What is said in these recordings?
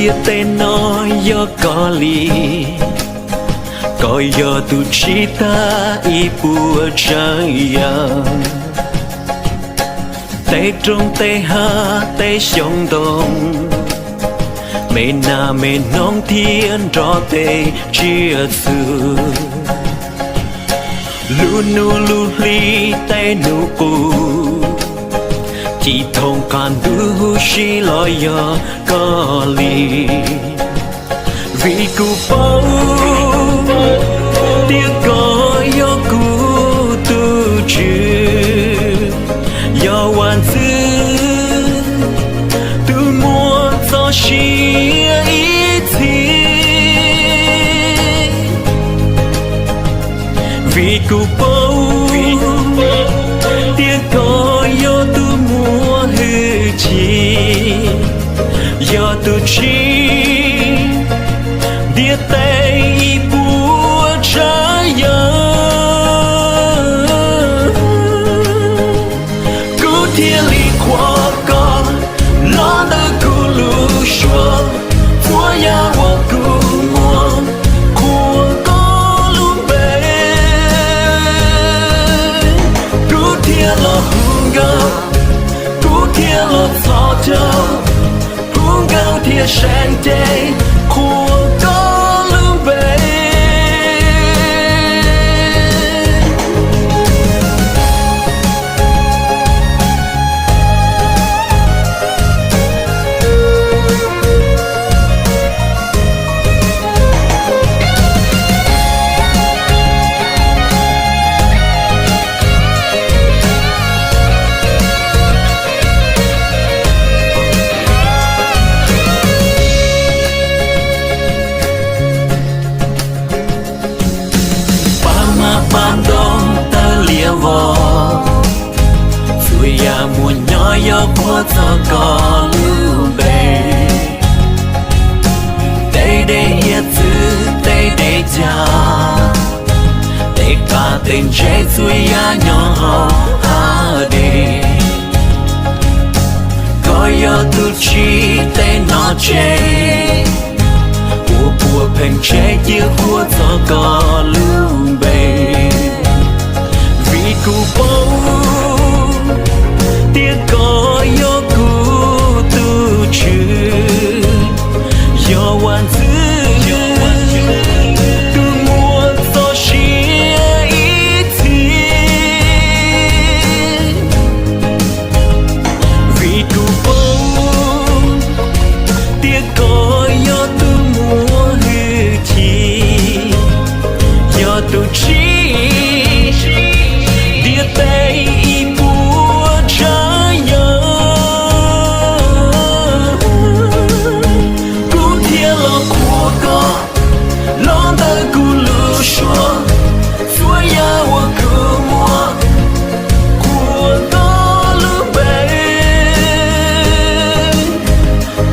Tiam tej no yog koj li, koj yog tus tsim tag ib puas tsav yam. Tej roob tej hav tej xyoob ntoo, me nas me noog thiab nrog tej tsiaj txhu, lub hnub lub hli tej hnub qub, cim thooj qab ntuj huv si los yog koj li. Vim kuv paub tias koj yog kuv tus Tswv, yog Vaj Ntxwv tus muaj txoj sia ib txhis. Vim kuv paub tias koj yog tus muaj hwj chim, yog tus tsim ntiaj teb ib puas tsav yam. Kuv thiaj li qhuas koj los ntawm kuv lub suab, txhua yam uas kuv muaj qhuas koj lub npe. Kuv thiaj los hu nkauj, kuv thiaj los txhos caug, hu nkauj thiab seev cev qhuas koj lub npe. Paj hmab paj ntoo tawg liab vog, txhua yam muaj nyob yog qhuas txog koj lub npe. Tej dej hiav txwv tej dej cag, tej qab tej ntse txhua yam nyob hauv hav dej. Koj yog tus tsim tej nom tswv, ua puav pheej tsheej cia qhuas txog koj lub npe. Vim kuv paub tias koj yog kuv tus Tswv, yog Vaj Ntxwv tus muaj txoj sia ib txhis. Vim kuv paub tias koj yog tus muaj hwj chim, yog tus tsim ntiaj teb ib puas tsav yam. Kuv thiaj los qhuas koj los ntawm kuv lub suab, txhua yam uas kuv muaj qhuas koj lub npe.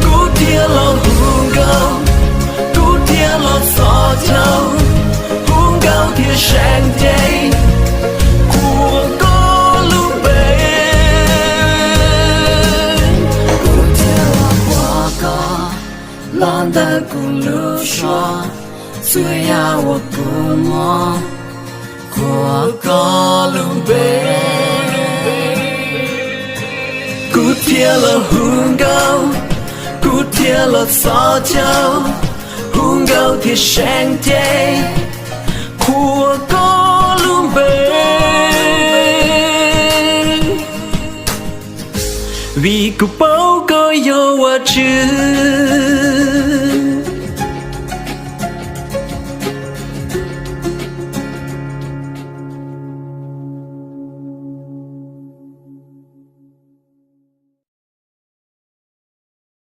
Kuv thiaj los hu nkauj, kuv thiaj los txhos caug, hu nkauj thiab seev cev qhuas koj lub npe. Kuv thiaj los qhuas koj los ntawm kuv lub suab, txhua yam uas kuv muaj qhuas koj lub npe. Kuv thiaj los hu nkauj, kuv thiaj los txhos caug, hu nkauj thiab seev cev qhuas koj lub npe. Vim kuv paub koj yog Vajtswv.